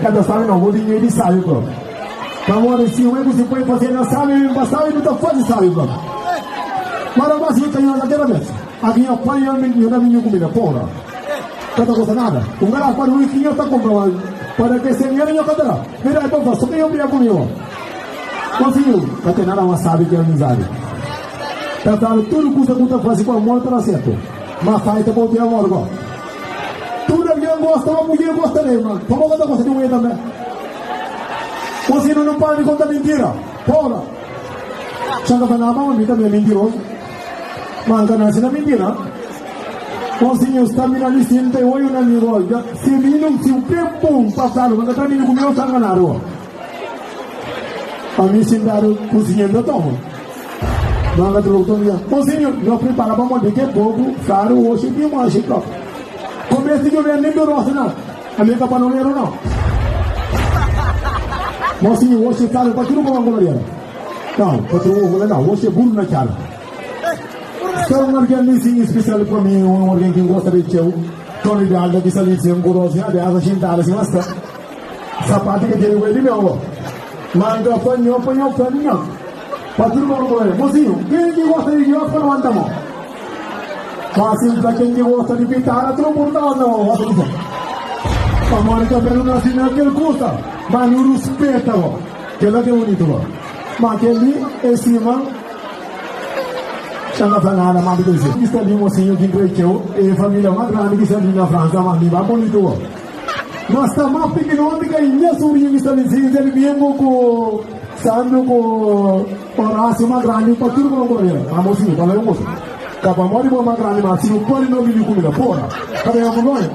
ka ta sabe não, vou dinheiro de sabe próprio. Pamodi si un é ku si pai fase na sabe, mi pa sabe, nu ta fase sabe próprio. Mara mas mi ka nhos akela bes. Aki nhos pai nhos mi nhos ta bini kumida, porra. Ka ta gosta nada. Un garafa di whisky nhos ta compra, ma para ke sen dinheiro nhos ka ta da. Verdade pa fla, so ke nhos bria ku mi bo. Mosinhu, ka ten nada mas sabi ki amizadi. Ta fladu tudu kusa ku ta fasi ku amor ta da sertu. Ma fai ta bom ten amor go. Tudu algen gosta ma mudjer gosta del, ma pamo ka ta gosta di mudjer tambe? Mosinhu, no para di konta mintira. Porra! Xa ka fla nada, ma mi tambi é mintirosu. Ma N ka nasi na mintira. Mosinhu sta mi na li sinta i oi un amigu odja si mi nun si u ke bom pa fladu ma N ka ta mini ku mi o sta nganadu o. Ami sintadu kusinha N ta toma. Ma N ka troka toma. Mosinhu, no pripara pa modi ke poku fladu oxi ti manxi propi. Kumesa djobe nen do rostu na. Ami ka panoleru no. Mosinhu oxi fladu pa tudu kuma ngoloderu. Nau, pa tudu kuma nau, oxi é buru na txada. Sta un algen li sin spesial pa mi, un algen ki N gosta di txeu, Tony Dalda ki sta li sin ku rostu na besa xintadu sima sta. Sapatu ki tene ku el di meu bo. Ma N ka fla nho pa nho fla mi nho. Pa tudu kuma ngoloderu. Mosinhu, ken ki gosta di Dios pa levanta mon. Fásil pa ken ki gosta di pitara tudu mundu ta lanta mon gosta di fla. Pamodi ta ben nu nasi na kel kusa, ma nu ruspeta bo. Kela ki é bunitu bo. Ma kel-li é sima Xa ka fla nada ma bi ki sta li mosinhu ki N krê txeu é família ma grandi ki sta li na Fransa ma mi ba bunitu bo. Ma sta ma pikinoti ka nha subrinhu ki sta li si Zé Domingo ku Sandro ku Horácio ma grandi pa tudu ku no korera. Ma mosinhu fala un kusa. Ka pamodi bo ma grandi ma si bu pode no bini kumida porra ka ta nha burgonha.